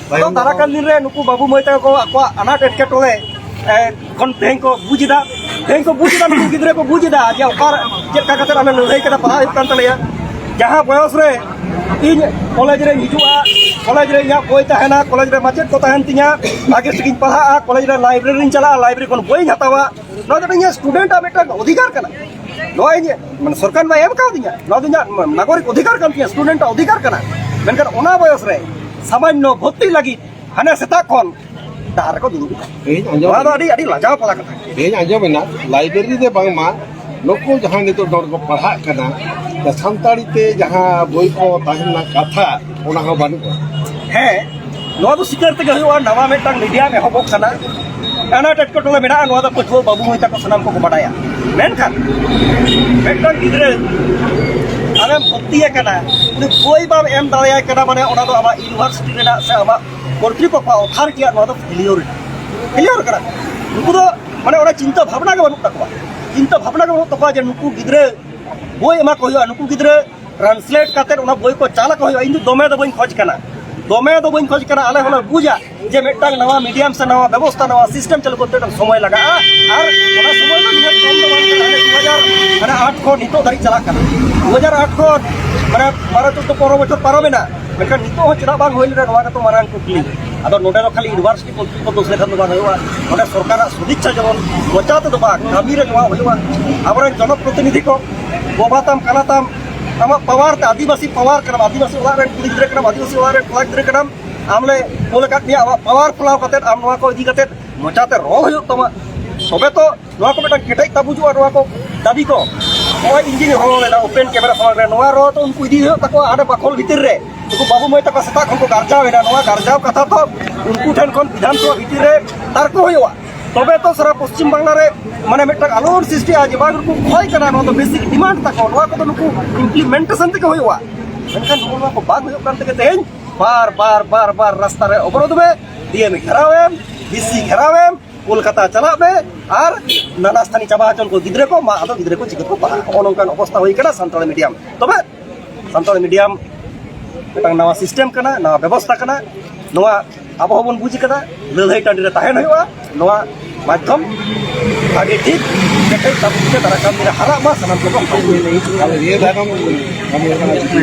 ᱛᱟᱭᱚᱢ ᱫᱟᱨᱟ ᱠᱟᱱ ᱫᱤᱱ ᱨᱮ ᱱᱩᱠᱩ ᱵᱟᱹᱵᱩ ᱢᱟᱹᱭ ᱛᱟᱠᱚ ᱠᱚ ᱟᱠᱚᱣᱟᱜ ᱟᱱᱟᱴ ᱮᱴᱠᱮᱴᱚᱬᱮ, ᱮ, ᱠᱷᱚᱱ ᱛᱮᱦᱮᱧ ᱠᱚ ᱵᱩᱡᱽ ᱮᱫᱟ, ᱛᱮᱦᱮᱧ ᱠᱚ ᱵᱩᱡᱽ ᱮᱫᱟ, ᱱᱩᱠᱩ ᱜᱤᱫᱽᱨᱟᱹ ᱠᱚ ᱵᱩᱡᱽ ᱮᱫᱟ ᱡᱮ ᱚᱠᱟ ᱪᱮᱫ ᱞᱮᱠᱟ ᱠᱟᱛᱮ ᱟᱞᱮ ᱞᱟᱹᱲᱦᱟᱹᱭ ᱠᱟᱛᱮ ᱯᱟᱲᱦᱟᱣ ᱦᱩᱭᱩᱜ ᱠᱟᱱ ᱛᱟᱞᱮᱭᱟ᱾ ᱡᱟᱦᱟᱸ ᱵᱚᱭᱚᱥ ᱨᱮ ᱤᱧ ᱠᱚᱞᱮᱡᱽ ᱨᱮᱧ ᱦᱤᱡᱩᱜᱼᱟ, ᱠᱚᱞᱮᱡᱽ ᱨᱮ ᱤᱧᱟᱹᱜ ᱵᱳᱭ ᱛᱟᱦᱮᱱᱟ, ᱠᱚᱞᱮᱡᱽ ᱨᱮ ᱢᱟᱪᱮᱫ ᱠᱚ ᱛᱟᱦᱮᱱ ᱛᱤᱧᱟ, ᱵᱷᱟᱜᱮ ᱴᱷᱤᱠᱤᱧ ᱯᱟᱲᱦᱟᱜᱼᱟ, ᱠᱚᱞᱮᱡᱽ ᱨᱮ ᱞᱟᱭᱵᱨᱮᱨᱤᱧ ᱪᱟᱞᱟᱜᱼᱟ, ᱞᱟᱭᱵᱨᱮᱨᱤ ᱠᱷᱚᱱ ᱵᱳᱭᱤᱧ ᱦᱟᱛᱟᱣᱟ᱾ ᱱᱚᱣᱟ ᱫᱚ ᱤᱧᱟᱹᱜ ᱥᱴᱩᱰᱮᱱᱴᱟᱜ ᱢᱤᱫᱴᱟᱝ ᱚᱫᱷᱤᱠᱟᱨ ᱠᱟᱱᱟ᱾ ᱱᱚᱣᱟ ᱤᱧ, ᱢᱟᱱᱮ, ᱥᱚᱨᱠᱟᱨ ᱢᱟ ᱮᱢ ᱠᱟᱣᱫᱤᱧᱟ, ᱱᱚᱣᱟ ᱫᱚ ᱤᱧᱟᱹᱜ ᱱᱟᱜᱚᱨᱤᱠ ᱚᱫᱷᱤᱠᱟᱨ ᱠᱟᱱ ᱛᱤᱧᱟ, ᱥᱴᱩᱰᱮᱱᱴᱟᱜ ᱚᱫᱷᱤᱠᱟᱨ ᱠᱟᱱᱟ᱾ ᱢᱮᱱᱠᱷᱟᱱ ᱚᱱᱟ ᱵᱚᱭᱚᱥ ᱨᱮ ᱥᱟᱢᱟᱱᱱᱚ ᱵᱷᱚᱨᱛᱤ ᱞᱟᱹᱜᱤᱫ ᱦᱟᱱᱮ ᱥᱮᱛᱟᱜ ᱠᱷᱚᱱ ᱰᱟᱦᱟᱨ ᱨᱮᱠᱚ ᱫᱩᱲᱩᱵ ᱮᱫᱟ᱾ ᱛᱮᱦᱮᱧ ᱟᱸᱡᱚᱢ ᱱᱚᱣᱟ ᱫᱚ ᱟᱹᱰᱤ, ᱟᱹᱰᱤ ᱞᱟᱡᱟᱣ ᱯᱟᱲᱟ ᱠᱟᱛᱷᱟ᱾ ᱛᱮᱦᱮᱧ ᱟᱸᱡᱚᱢ ᱮᱱᱟ ᱞᱟᱭᱵᱨᱮᱨᱤ ᱨᱮ ᱵᱟᱝᱢᱟ ᱱᱩᱠᱩ ᱡᱟᱦᱟᱸ ᱱᱤᱛᱚᱜ ᱱᱚᱰᱮ ᱠᱚ ᱯᱟᱲᱦᱟᱜ ᱠᱟᱱᱟ, ᱥᱟᱱᱛᱟᱲᱤ ᱛᱮ ᱡᱟᱦᱟᱸ ᱵᱳᱭ ᱠᱚ ᱛᱟᱦᱮᱸ ᱨᱮᱱᱟᱜ ᱠᱟᱛᱷᱟ, ᱚᱱᱟ ᱦᱚᱸ ᱵᱟᱹᱱᱩᱜᱼᱟ᱾ ᱦᱮᱸ, ᱱᱚᱣᱟ ᱫᱚ ᱥᱤᱠᱟᱹᱨ ᱛᱮᱜᱮ ᱦᱩᱭᱩᱜᱼᱟ᱾ ᱱᱟᱣᱟ ᱢᱤᱫᱴᱟᱝ ᱢᱤᱰᱤᱭᱟᱢ ᱮᱦᱚᱵᱚᱜ ᱠᱟᱱᱟ, ᱟᱱᱟᱴ ᱮᱴᱠᱮᱴᱚᱬᱮ ᱢᱮᱱᱟᱜᱼᱟ, ᱱᱚᱣᱟ ᱫᱚ ᱯᱟᱹᱴᱷᱩᱣᱟᱹ ᱵᱟᱹᱵᱩ ᱢᱟᱹᱭ ᱛᱟᱠᱚ ᱥᱟᱱᱟᱢ ᱠᱚᱠᱚ ᱵᱟᱰᱟᱭᱟ᱾ ᱢᱮᱱᱠᱷᱟᱱ ᱢᱤᱫᱴᱟᱝ ᱜᱤᱫᱽᱨᱟᱹ ᱟᱨ ᱮᱢ ᱵᱷᱚᱨᱛᱤ ᱟᱠᱟᱱᱟ, ᱩᱱᱤ ᱵᱳᱭ ᱵᱟᱢ ᱮᱢ ᱫᱟᱲᱮᱭᱟᱭ ᱠᱟᱱᱟ, ᱢᱟᱱᱮ ᱚᱱᱟ ᱫᱚ ᱟᱢᱟᱜ ᱤᱭᱩᱱᱤᱵᱷᱟᱨᱥᱤᱴᱤ ᱨᱮᱱᱟᱜ ᱥᱮ ᱟᱢᱟᱜ ᱠᱚᱨᱛᱨᱤᱯᱚᱠᱠᱷᱚ ᱚᱛᱷᱟᱨᱤᱴᱤᱭᱟᱜ ᱱᱚᱣᱟ ᱫᱚ ᱯᱷᱮᱞᱤᱭᱚᱨ, ᱯᱷᱮᱞᱤᱭᱚᱨ ᱠᱟᱱᱟ᱾ ᱩᱱᱠᱩ ᱫᱚ ᱢᱟᱱᱮ ᱚᱱᱟ ᱪᱤᱱᱛᱟᱹ ᱵᱷᱟᱵᱽᱱᱟ ᱜᱮ ᱵᱟᱹᱱᱩᱜ ᱛᱟᱠᱚᱣᱟ, ᱪᱤᱱᱛᱟᱹ ᱵᱷᱟᱵᱽᱱᱟ ᱜᱮ ᱵᱟᱹᱱᱩᱜ ᱛᱟᱠᱚᱣᱟ ᱡᱮ ᱱᱩᱠᱩ ᱜᱤᱫᱽᱨᱟᱹ ᱵᱳᱭ ᱮᱢᱟ ᱠᱚ ᱦᱩᱭᱩᱜᱼᱟ, ᱱᱩᱠᱩ ᱜᱤᱫᱽᱨᱟᱹ ᱴᱨᱟᱱᱥᱞᱮᱴ ᱠᱟᱛᱮ ᱚᱱᱟ ᱵᱳᱭ ᱠᱚ ᱪᱟᱞ ᱟᱠᱚ ᱦᱩᱭᱩᱜᱼᱟ᱾ ᱤᱧ ᱫᱚ ᱫᱚᱢᱮ ᱫᱚ ᱵᱟᱹᱧ ᱠᱷᱚᱡᱽ ᱠᱟᱱᱟ, ᱫᱚᱢᱮ ᱫᱚ ᱵᱟᱹᱧ ᱠᱷᱚᱡᱽ ᱠᱟᱱᱟ᱾ ᱟᱞᱮ ᱦᱚᱸᱞᱮ ᱵᱩᱡᱟ ᱡᱮ ᱢᱤᱫᱴᱟᱝ ᱱᱟᱣᱟ ᱢᱤᱰᱤᱭᱟᱢ ᱥᱮ ᱱᱟᱣᱟ ᱵᱮᱵᱚᱥᱛᱷᱟ, ᱱᱟᱣᱟ ᱥᱤᱥᱴᱮᱢ ᱪᱟᱹᱞᱩ ᱠᱚᱨᱛᱮ ᱢᱤᱫᱴᱟᱝ ᱥᱚᱢᱚᱭ ᱞᱟᱜᱟᱜᱼᱟ᱾ ᱟᱨ ᱚᱱᱟ ᱥᱚᱢᱚᱭ ᱫᱚ ᱱᱤᱦᱟᱹᱛ ᱠᱚᱢ ᱫᱚ ᱵᱟᱝ ᱠᱟᱱᱟ, ᱦᱟᱱᱮ ᱫᱩ ᱦᱟᱡᱟᱨ ᱢᱟᱱᱮ ᱟᱴ ᱠᱷᱚᱱ ᱱᱤᱛᱚᱜ ᱫᱷᱟᱹᱨᱤᱡ ᱪᱟᱞᱟᱜ ᱠᱟᱱᱟ᱾ ᱫᱩ ᱦᱟᱡᱟᱨ ᱟᱴ ᱠᱷᱚᱱ ᱢᱟᱱᱮ ᱵᱟᱨᱚ ᱪᱳᱫᱽᱫᱳ ᱯᱚᱱᱨᱚ ᱵᱚᱪᱷᱚᱨ ᱯᱟᱨᱚᱢᱮᱱᱟ, ᱢᱮᱱᱠᱷᱟᱱ ᱱᱤᱛᱚᱜ ᱦᱚᱸ ᱪᱮᱫᱟᱜ ᱵᱟᱝ ᱦᱩᱭ ᱞᱮᱱᱟ, ᱱᱚᱣᱟ ᱜᱮᱛᱚ ᱢᱟᱨᱟᱝ ᱠᱩᱠᱞᱤ᱾ ᱟᱫᱚ ᱱᱚᱰᱮ ᱫᱚ ᱠᱷᱟᱹᱞᱤ ᱤᱭᱩᱱᱤᱵᱷᱟᱨᱥᱤᱴᱤ ᱠᱚ ᱫᱳᱥ ᱞᱮᱠᱷᱟᱱ ᱫᱚ ᱵᱟᱝ ᱦᱩᱭᱩᱜᱼᱟ᱾ ᱱᱚᱰᱮ ᱥᱚᱨᱠᱟᱨᱟᱜ ᱥᱚᱫᱤᱪᱪᱷᱟ ᱡᱮᱢᱚᱱ ᱢᱚᱪᱟ ᱛᱮᱫᱚ ᱵᱟᱝ, ᱠᱟᱹᱢᱤ ᱨᱮ ᱱᱚᱣᱟ ᱦᱩᱭᱩᱜᱼᱟ᱾ ᱟᱵᱚᱨᱮᱱ ᱡᱚᱱᱚᱯᱨᱚᱛᱤᱱᱤᱫᱷᱤ ᱠᱚ, ᱵᱟᱵᱟ ᱛᱟᱢ, ᱠᱟᱱᱟ ᱛᱟᱢ, ᱟᱢᱟᱜ ᱯᱟᱣᱟᱨ ᱛᱮ, ᱟᱹᱫᱤᱵᱟᱹᱥᱤ ᱯᱟᱣᱟᱨ ᱠᱟᱱᱟᱢ, ᱟᱹᱫᱤᱵᱟᱹᱥᱤ ᱚᱲᱟᱜ ᱨᱮᱱ ᱠᱩᱲᱤ ᱜᱤᱫᱽᱨᱟᱹ ᱠᱟᱱᱟᱢ, ᱟᱹᱫᱤᱵᱟᱹᱥᱤ ᱚᱲᱟᱜ ᱨᱮᱱ ᱠᱚᱲᱟ ᱜᱤᱫᱽᱨᱟᱹ ᱠᱟᱱᱟᱢ, ᱟᱢ ᱞᱮ ᱠᱳᱞ ᱟᱠᱟᱫ ᱢᱮᱭᱟ, ᱟᱢᱟᱜ ᱯᱟᱣᱟᱨ ᱯᱷᱩᱞᱟᱣ ᱠᱟᱛᱮᱫ ᱟᱢ ᱱᱚᱣᱟ ᱠᱚ ᱤᱫᱤ ᱠᱟᱛᱮᱫ ᱢᱚᱪᱟᱛᱮ ᱨᱚᱲ ᱦᱩᱭᱩᱜ ᱛᱟᱢᱟ, ᱛᱚᱵᱮ ᱛᱚ ᱱᱚᱣᱟ ᱠᱚ ᱢᱤᱫᱴᱟᱝ ᱠᱮᱴᱮᱡ ᱛᱟᱵᱩᱡᱩᱜᱼᱟ᱾ ᱱᱚᱣᱟ ᱠᱚ ᱫᱟᱹᱵᱤ ᱠᱚ ᱱᱚᱜᱼᱚᱭ ᱤᱧ ᱜᱤᱧ ᱨᱚᱲ ᱞᱮᱫᱟ ᱳᱯᱮᱱ ᱠᱮᱢᱮᱨᱟ ᱥᱟᱢᱟᱝ ᱨᱮ, ᱱᱚᱣᱟ ᱨᱚᱲ ᱫᱚ ᱩᱱᱠᱩ ᱤᱫᱤ ᱦᱩᱭᱩᱜ ᱛᱟᱠᱚᱣᱟ ᱦᱟᱸᱰᱮ ᱵᱟᱠᱷᱳᱞ ᱵᱷᱤᱛᱤᱨ ᱨᱮ᱾ ᱩᱱᱠᱩ ᱵᱟᱹᱵᱩ ᱢᱟᱹᱭ ᱛᱟᱠᱚ ᱥᱮᱛᱟᱜ ᱠᱷᱚᱱ ᱠᱚ ᱜᱟᱨᱡᱟᱣ ᱮᱫᱟ, ᱱᱚᱣᱟ ᱜᱟᱨᱡᱟᱣ ᱠᱟᱛᱷᱟ ᱫᱚ ᱩᱱᱠᱩ ᱴᱷᱮᱱ ᱠᱷᱚᱱ ᱵᱤᱫᱷᱟᱱ ᱥᱚᱵᱷᱟ ᱵᱷᱤᱛᱤᱨ ᱨᱮ ᱛᱟᱨᱠᱚ ᱦᱩᱭᱩᱜᱼᱟ᱾ ᱛᱚᱵᱮ ᱛᱚ ᱥᱟᱨᱟ ᱯᱚᱥᱪᱤᱢ ᱵᱟᱝᱞᱟ ᱨᱮ ᱢᱟᱱᱮ ᱢᱤᱫᱴᱟᱝ ᱟᱞᱚᱲ ᱥᱨᱤᱥᱴᱤᱜᱼᱟ ᱡᱮ ᱵᱟᱝ ᱱᱩᱠᱩ ᱠᱷᱚᱭ ᱠᱟᱱᱟ, ᱱᱚᱣᱟ ᱫᱚ ᱵᱮᱥᱤᱠ ᱰᱤᱢᱟᱱᱰ ᱛᱟᱠᱚ, ᱱᱚᱣᱟ ᱠᱚᱫᱚ ᱱᱩᱠᱩ ᱤᱢᱯᱞᱤᱢᱮᱱᱴᱮᱥᱚᱱ ᱛᱮᱜᱮ ᱦᱩᱭᱩᱜᱼᱟ᱾ ᱢᱮᱱᱠᱷᱟᱱ ᱱᱚᱜᱼᱚ ᱱᱚᱣᱟ ᱠᱚ ᱵᱟᱝ ᱦᱩᱭᱩᱜ ᱠᱟᱱ ᱛᱮᱜᱮ ᱛᱮᱦᱮᱧ ᱵᱟᱨ ᱵᱟᱨ ᱵᱟᱨ ᱵᱟᱨ ᱨᱟᱥᱛᱟ ᱨᱮ ᱚᱵᱚᱨᱳᱫᱷ ᱢᱮ, ᱰᱤ ᱮᱢ ᱜᱷᱮᱨᱟᱣ ᱮᱢ, ᱰᱤ ᱥᱤ ᱜᱷᱮᱨᱟᱣ ᱮᱢ, ᱠᱳᱞᱠᱟᱛᱟ ᱪᱟᱞᱟᱜ ᱢᱮ ᱟᱨ ᱱᱟᱱᱟ ᱥᱛᱷᱟᱱᱤ ᱪᱟᱵᱟ ᱦᱚᱪᱚᱱ ᱠᱚ ᱜᱤᱫᱽᱨᱟᱹ ᱠᱚ, ᱢᱟ ᱟᱫᱚ ᱜᱤᱫᱽᱨᱟᱹ ᱠᱚ ᱪᱤᱠᱟᱹ ᱠᱚ ᱯᱟᱲᱦᱟᱜᱼᱟ? ᱱᱚᱜᱼᱚ ᱱᱚᱝᱠᱟᱱ ᱚᱵᱚᱥᱛᱟ ᱦᱩᱭ ᱠᱟᱱᱟ ᱥᱟᱱᱛᱟᱲᱤ ᱢᱤᱰᱤᱭᱟᱢ᱾ ᱛᱚᱵᱮ ᱥᱟᱱᱛᱟᱲᱤ ᱢᱤᱰᱤᱭᱟᱢ ᱢᱤᱫᱴᱟᱝ ᱱᱟᱣᱟ ᱥᱤᱥᱴᱮᱢ ᱠᱟᱱᱟ, ᱱᱟᱣᱟ ᱵᱮᱵᱚᱥᱛᱟ ᱠᱟᱱᱟ᱾ ᱱᱚᱣᱟ ᱟᱵᱚ ᱦᱚᱸᱵᱚᱱ ᱵᱩᱡᱽ ᱠᱟᱫᱟ, ᱞᱟᱹᱲᱦᱟᱹᱭ ᱴᱟᱺᱰᱤ ᱨᱮ ᱛᱟᱦᱮᱱ ᱦᱩᱭᱩᱜᱼᱟ᱾ ᱱᱚᱣᱟ ᱢᱟᱫᱽᱫᱷᱚᱢ ᱵᱷᱟᱜᱮ ᱴᱷᱤᱠ ᱠᱮᱴᱮᱡ ᱥᱟᱵᱩᱛ ᱛᱮ ᱫᱟᱨᱟᱭ ᱠᱟᱱ ᱫᱤᱱ ᱨᱮ ᱦᱟᱨᱟᱜ ᱢᱟ ᱥᱟᱱᱟᱢ ᱠᱚᱵᱚᱱ ᱵᱟᱲᱟᱭ᱾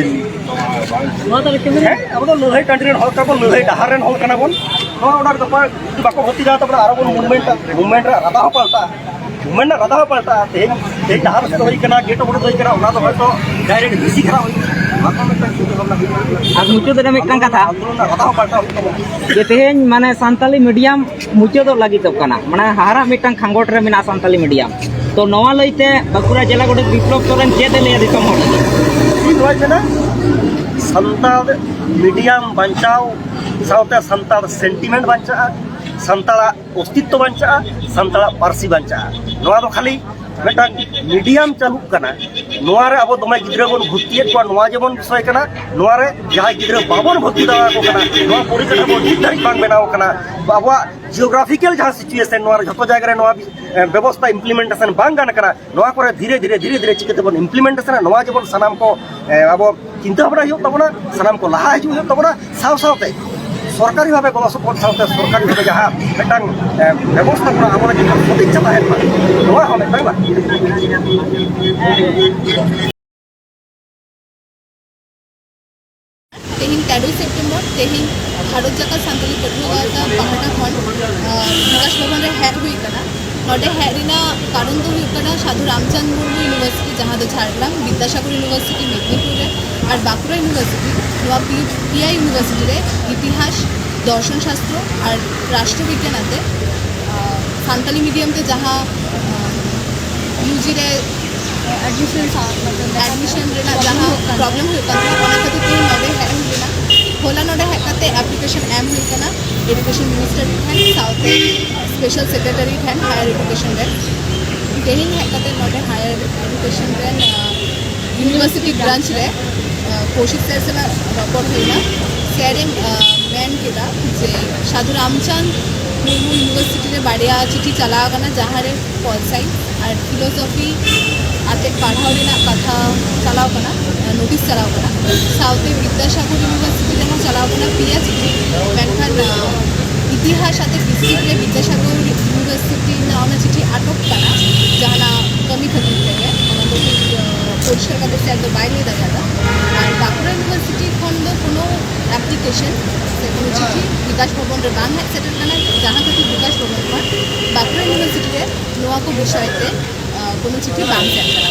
ᱦᱮᱸ, ᱟᱵᱚ ᱫᱚ ᱞᱟᱹᱲᱦᱟᱹᱭ ᱴᱟᱺᱰᱤ ᱨᱮᱱ ᱦᱚᱲ ᱠᱟᱱᱟ ᱵᱚᱱ, ᱞᱟᱹᱲᱦᱟᱹᱭ ᱰᱟᱦᱟᱨ ᱨᱮᱱ ᱦᱚᱲ ᱠᱟᱱᱟ ᱵᱚᱱ᱾ ᱱᱚᱣᱟ ᱚᱰᱟᱨ ᱜᱟᱯᱟ ᱡᱩᱫᱤ ᱵᱟᱠᱚ ᱵᱷᱚᱨᱛᱤ ᱫᱟᱲᱮᱭᱟᱜ ᱛᱟᱵᱚᱱᱟ, ᱟᱨᱚ ᱵᱚᱱ ᱢᱩᱵᱷᱢᱮᱱᱴ, ᱢᱩᱵᱷᱢᱮᱱᱴ ᱨᱮ ᱨᱟᱫᱟ ᱦᱚᱸ ᱯᱟᱞᱴᱟᱜᱼᱟ᱾ ᱢᱩᱵᱷᱢᱮᱱᱴ ᱨᱮᱱᱟᱜ ᱨᱟᱫᱟ ᱦᱚᱸ ᱯᱟᱞᱴᱟᱜᱼᱟ᱾ ᱛᱮᱦᱮᱧ, ᱛᱮᱦᱮᱧ ᱰᱟᱦᱟᱨ ᱥᱮᱫ ᱦᱩᱭ ᱠᱟᱱᱟ, ᱜᱮᱴ ᱚᱵᱚᱨᱳᱫᱷ ᱦᱩᱭ ᱠᱟᱱᱟ, ᱚᱱᱟ ᱫᱚ ᱦᱚᱭᱛᱳ ᱰᱟᱭᱨᱮᱠᱴ ᱰᱤ ᱥᱤ ᱜᱷᱮᱨᱟᱣ ᱦᱩᱭ ᱠᱟᱱᱟ᱾ ᱱᱚᱣᱟ ᱠᱚ ᱢᱤᱫᱴᱟᱝ ᱪᱤᱱᱛᱟᱹ ᱵᱷᱟᱵᱽᱱᱟ ᱦᱩᱭᱩᱜᱼᱟ᱾ ᱟᱨ ᱢᱩᱪᱟᱹᱫ ᱨᱮ ᱢᱤᱫᱴᱟᱝ ᱠᱟᱛᱷᱟ, ᱟᱱᱫᱳᱞᱚᱱ ᱨᱮᱱᱟᱜ ᱨᱟᱫᱟ ᱦᱚᱸ ᱯᱟᱞᱴᱟᱣ ᱦᱩᱭᱩᱜ ᱛᱟᱵᱚᱱᱟ᱾ ᱡᱮ ᱛᱮᱦᱮᱧ ᱢᱟᱱᱮ ᱥᱟᱱᱛᱟᱞᱤ ᱢᱤᱰᱤᱭᱟᱢ ᱢᱩᱪᱟᱹᱫᱚᱜ ᱞᱟᱹᱜᱤᱫᱚᱜ ᱠᱟᱱᱟ, ᱢᱟᱱᱮ ᱦᱟᱦᱟᱲᱟᱜ ᱢᱤᱫᱴᱟᱝ ᱠᱷᱟᱸᱜᱚᱴ ᱨᱮ ᱢᱮᱱᱟᱜᱼᱟ ᱥᱟᱱᱛᱟᱞᱤ ᱢᱤᱰᱤᱭᱟᱢ᱾ ᱛᱚ ᱱᱚᱣᱟ ᱞᱟᱹᱭᱛᱮ ᱵᱟᱸᱠᱩᱲᱟ ᱡᱮᱞᱟ ᱜᱚᱰᱮᱛ ᱵᱤᱯᱞᱚᱵ ᱥᱚᱨᱮᱱ ᱪᱮᱫ ᱮ ᱞᱟᱹᱭᱟ ᱫᱤᱥᱚᱢ ᱦᱚᱲ ᱞᱟᱹᱜᱤᱫ? ᱤᱧ ᱱᱚᱣᱟᱧ ᱢᱮᱱᱟ, ᱥᱟᱱᱛᱟᱲ ᱢᱤᱰᱤᱭᱟᱢ ᱵᱟᱧᱪᱟᱣ ᱥᱟᱶᱛᱮ ᱥᱟᱱᱛᱟᱲ ᱥᱮᱱᱴᱤᱢᱮᱱᱴ ᱵᱟᱧᱪᱟᱜᱼᱟ, ᱥᱟᱱᱛᱟᱲᱟᱜ ᱚᱥᱛᱤᱛᱛᱚ ᱵᱟᱧᱪᱟᱜᱼᱟ, ᱥᱟᱱᱛᱟᱲᱟᱜ ᱯᱟᱹᱨᱥᱤ ᱵᱟᱧᱪᱟᱜᱼᱟ᱾ ᱱᱚᱣᱟ ᱫᱚ ᱠᱷᱟᱹᱞᱤ ᱢᱤᱫᱴᱟᱝ ᱢᱤᱰᱤᱭᱟᱢ ᱪᱟᱹᱞᱩᱜ ᱠᱟᱱᱟ, ᱱᱚᱣᱟ ᱨᱮ ᱟᱵᱚ ᱫᱚᱢᱮ ᱜᱤᱫᱽᱨᱟᱹ ᱵᱚᱱ ᱵᱷᱚᱨᱛᱤᱭᱮᱫ ᱠᱚᱣᱟ, ᱱᱚᱣᱟ ᱡᱮᱢᱚᱱ ᱵᱤᱥᱚᱭ ᱠᱟᱱᱟ᱾ ᱱᱚᱣᱟ ᱨᱮ ᱡᱟᱦᱟᱸᱭ ᱜᱤᱫᱽᱨᱟᱹ ᱵᱟᱵᱚᱱ ᱵᱷᱚᱨᱛᱤ ᱫᱟᱲᱮᱭᱟᱠᱚ ᱠᱟᱱᱟ, ᱱᱚᱣᱟ ᱯᱚᱨᱤᱠᱟᱴᱷᱟᱢᱳ ᱱᱤᱛ ᱫᱷᱟᱹᱨᱤᱡ ᱵᱟᱝ ᱵᱮᱱᱟᱣ ᱠᱟᱱᱟ᱾ ᱟᱵᱚᱣᱟᱜ ᱡᱤᱭᱳᱜᱨᱟᱯᱷᱤᱠᱮᱞ ᱡᱟᱦᱟᱸ ᱥᱤᱪᱩᱭᱮᱥᱚᱱ, ᱱᱚᱣᱟ ᱨᱮ ᱡᱷᱚᱛᱚ ᱡᱟᱭᱜᱟ ᱨᱮ ᱱᱚᱣᱟ ᱵᱮᱵᱚᱥᱛᱷᱟ ᱤᱢᱯᱞᱤᱢᱮᱱᱴᱮᱥᱚᱱ ᱵᱟᱝ ᱜᱟᱱ ᱠᱟᱱᱟ᱾ ᱱᱚᱣᱟ ᱠᱚᱨᱮ ᱫᱷᱤᱨᱮ ᱫᱷᱤᱨᱮ ᱫᱷᱤᱨᱮ ᱫᱷᱤᱨᱮ ᱪᱤᱠᱟᱹ ᱛᱮᱵᱚᱱ ᱤᱢᱯᱞᱤᱢᱮᱱᱴᱮᱥᱚᱱᱟ, ᱱᱚᱣᱟ ᱡᱮᱢᱚᱱ ᱥᱟᱱᱟᱢ ᱠᱚ, ᱮ, ᱟᱵᱚ ᱪᱤᱱᱛᱟᱹ ᱵᱷᱟᱵᱽᱱᱟ ᱦᱩᱭᱩᱜ ᱛᱟᱵᱚᱱᱟ, ᱥᱟᱱᱟᱢ ᱠᱚ ᱞᱟᱦᱟ ᱦᱤᱡᱩᱜ ᱦᱩᱭᱩᱜ ᱛᱟᱵᱚᱱᱟ᱾ ᱥᱟᱶ ᱥᱟᱶᱛᱮ ᱥᱚᱨᱠᱟᱨᱤ ᱵᱷᱟᱵᱮ ᱜᱚᱲᱚ ᱥᱚᱯᱚᱦᱚᱫ ᱥᱟᱶᱛᱮ ᱥᱚᱨᱠᱟᱨᱤ ᱵᱷᱟᱵᱮ ᱡᱟᱦᱟᱸ ᱢᱤᱫᱴᱟᱝ, ᱮ, ᱵᱮᱵᱚᱥᱛᱷᱟ ᱠᱚᱨᱟᱣ ᱟᱵᱚ ᱞᱟᱹᱜᱤᱫ ᱥᱚᱫᱤᱪᱪᱷᱟ ᱛᱟᱦᱮᱱ ᱢᱟ, ᱱᱚᱣᱟ ᱦᱚᱸ ᱢᱤᱫᱴᱟᱝ ᱞᱟᱹᱠᱛᱤ ᱠᱟᱱᱟ᱾ ᱛᱮᱦᱮᱧ ᱛᱮᱨᱚᱭ ᱥᱮᱯᱴᱮᱢᱵᱚᱨ, ᱛᱮᱦᱮᱧ ᱵᱷᱟᱨᱚᱛ ᱡᱟᱠᱟᱛ ᱥᱟᱱᱛᱟᱲᱤ ᱯᱟᱹᱴᱷᱩᱣᱟᱹ ᱜᱟᱶᱛᱟ ᱯᱟᱦᱴᱟ ᱠᱷᱚᱱ ᱵᱤᱠᱟᱥ ᱵᱷᱚᱵᱚᱱ ᱨᱮ ᱦᱮᱡ ᱦᱩᱭ ᱟᱠᱟᱱᱟ᱾ ᱱᱚᱰᱮ ᱦᱮᱡ ᱨᱮᱱᱟᱜ ᱠᱟᱨᱚᱱ ᱫᱚ ᱦᱩᱭᱩᱜ ᱠᱟᱱᱟ ᱥᱟᱫᱷᱩ ᱨᱟᱢᱪᱟᱸᱫᱽ ᱢᱩᱨᱢᱩ ᱤᱭᱩᱱᱤᱵᱷᱟᱨᱥᱤᱴᱤ, ᱡᱟᱦᱟᱸ ᱫᱚ ᱡᱷᱟᱲᱜᱨᱟᱢ, ᱵᱤᱫᱽᱫᱟᱥᱟᱜᱚᱨ ᱤᱭᱩᱱᱤᱵᱷᱟᱨᱥᱤᱴᱤ ᱢᱮᱫᱽᱱᱤᱯᱩᱨ ᱨᱮ, ᱟᱨ ᱵᱟᱸᱠᱩᱲᱟ ᱤᱭᱩᱱᱤᱵᱷᱟᱨᱥᱤᱴᱤ, ᱱᱚᱣᱟ ᱯᱮᱭᱟ ᱤᱭᱩᱱᱤᱵᱷᱟᱨᱥᱤᱴᱤ ᱨᱮ ᱤᱛᱤᱦᱟᱥ, ᱫᱚᱨᱥᱚᱱ ᱥᱟᱥᱛᱨᱚ ᱟᱨ ᱨᱟᱥᱴᱨᱚ ᱵᱤᱜᱽᱜᱟᱱ ᱟᱛᱮ ᱥᱟᱱᱛᱟᱞᱤ ᱢᱤᱰᱤᱭᱟᱢ ᱛᱮ ᱡᱟᱦᱟᱸ ᱤᱭᱩᱡᱤ ᱨᱮ ᱮᱰᱢᱤᱥᱚᱱ ᱥᱟᱶ ᱮᱰᱢᱤᱥᱚᱱ ᱨᱮᱱᱟᱜ ᱡᱟᱦᱟᱸ ᱯᱨᱚᱵᱞᱮᱢ ᱦᱩᱭᱩᱜ ᱠᱟᱱ ᱛᱟᱦᱮᱸ, ᱚᱱᱟ ᱠᱷᱟᱹᱛᱤᱨ ᱛᱮ ᱱᱚᱰᱮ ᱦᱮᱡ ᱦᱩᱭ ᱞᱮᱱᱟ᱾ ᱦᱚᱞᱟ ᱱᱚᱰᱮ ᱦᱮᱡ ᱠᱟᱛᱮ ᱮᱯᱞᱤᱠᱮᱥᱚᱱ ᱮᱢ ᱦᱩᱭ ᱠᱟᱱᱟ ᱮᱰᱩᱠᱮᱥᱚᱱ ᱢᱤᱱᱤᱥᱴᱟᱨ ᱴᱷᱮᱱ, ᱥᱟᱶᱛᱮ ᱥᱯᱮᱥᱟᱞ ᱥᱮᱠᱨᱮᱴᱟᱨᱤ ᱴᱷᱮᱱ ᱦᱟᱭᱟᱨ ᱮᱰᱩᱠᱮᱥᱚᱱ ᱨᱮ᱾ ᱛᱮᱦᱮᱧ ᱦᱮᱡ ᱠᱟᱛᱮ ᱱᱚᱰᱮ ᱦᱟᱭᱟᱨ ᱮᱰᱩᱠᱮᱥᱚᱱ ᱨᱮᱱ ᱤᱭᱩᱱᱤᱵᱷᱟᱨᱥᱤᱴᱤ ᱵᱨᱟᱱᱪ ᱨᱮ ᱠᱳᱥᱤᱠ ᱥᱮᱨ ᱥᱟᱞᱟᱜ ᱨᱚᱯᱚᱲ ᱦᱩᱭᱱᱟ᱾ ᱥᱮᱨ ᱮ ᱢᱮᱱ ᱠᱮᱫᱟ ᱡᱮ ᱥᱟᱫᱷᱩ ᱨᱟᱢᱪᱟᱸᱫᱽ ᱢᱩᱨᱢᱩ ᱤᱭᱩᱱᱤᱵᱷᱟᱨᱥᱤᱴᱤ ᱨᱮ ᱵᱟᱨᱭᱟ ᱪᱤᱴᱷᱤ ᱪᱟᱞᱟᱣ ᱟᱠᱟᱱᱟ, ᱡᱟᱦᱟᱸ ᱨᱮ ᱯᱚᱞ ᱥᱟᱭᱮᱱᱥ ᱟᱨ ᱯᱷᱤᱞᱳᱥᱚᱯᱷᱤ ᱟᱛᱮ ᱯᱟᱲᱦᱟᱣ ᱨᱮᱱᱟᱜ ᱠᱟᱛᱷᱟ ᱪᱟᱞᱟᱣ ᱠᱟᱱᱟ, ᱱᱳᱴᱤᱥ ᱪᱟᱞᱟᱣ ᱠᱟᱱᱟ᱾ ᱥᱟᱶᱛᱮ ᱵᱤᱫᱽᱫᱟᱥᱟᱜᱚᱨ ᱤᱭᱩᱱᱤᱵᱷᱟᱨᱥᱤᱴᱤ ᱨᱮᱦᱚᱸ ᱪᱟᱞᱟᱣ ᱠᱟᱱᱟ ᱯᱮᱭᱟ ᱪᱤᱴᱷᱤ, ᱢᱮᱱᱠᱷᱟᱱ ᱤᱛᱤᱦᱟᱥ ᱟᱛᱮ ᱦᱤᱥᱴᱨᱤ ᱨᱮ ᱵᱤᱫᱽᱫᱟᱥᱟᱜᱚᱨ ᱤᱭᱩᱱᱤᱵᱷᱟᱨᱥᱤᱴᱤ ᱨᱮᱱᱟᱜ ᱚᱱᱟ ᱪᱤᱴᱷᱤ ᱟᱴᱚᱠ ᱠᱟᱱᱟ ᱡᱟᱦᱟᱱᱟᱜ ᱠᱟᱹᱢᱤ ᱠᱷᱟᱹᱛᱤᱨ ᱛᱮᱜᱮ᱾ ᱚᱱᱟ ᱫᱚ ᱴᱷᱤᱠ ᱯᱚᱨᱤᱥᱠᱟᱨ ᱠᱟᱛᱮ ᱥᱮᱨ ᱫᱚ ᱵᱟᱭ ᱞᱟᱹᱭ ᱫᱟᱲᱮᱭᱟᱫᱟ᱾ ᱟᱨ ᱵᱟᱸᱠᱩᱲᱟ ᱤᱭᱩᱱᱤᱵᱷᱟᱨᱥᱤᱴᱤ ᱠᱷᱚᱱ ᱫᱚ ᱠᱳᱱᱳ ᱮᱯᱞᱤᱠᱮᱥᱚᱱ ᱥᱮ ᱠᱳᱱᱳ ᱪᱤᱴᱷᱤ ᱵᱤᱠᱟᱥ ᱵᱷᱚᱵᱚᱱ ᱨᱮ ᱵᱟᱝ ᱦᱮᱡ ᱥᱮᱴᱮᱨ ᱠᱟᱱᱟ, ᱡᱟᱦᱟᱸ ᱠᱷᱟᱹᱛᱤᱨ ᱵᱤᱠᱟᱥ ᱵᱷᱚᱵᱚᱱ ᱠᱷᱚᱱ ᱵᱟᱸᱠᱩᱲᱟ ᱤᱭᱩᱱᱤᱵᱷᱟᱨᱥᱤᱴᱤ ᱨᱮ ᱱᱚᱣᱟ ᱠᱚ ᱵᱤᱥᱚᱭ ᱛᱮ ᱠᱳᱱᱳ ᱪᱤᱴᱷᱤ ᱵᱟᱝ ᱥᱮᱱ ᱠᱟᱱᱟ᱾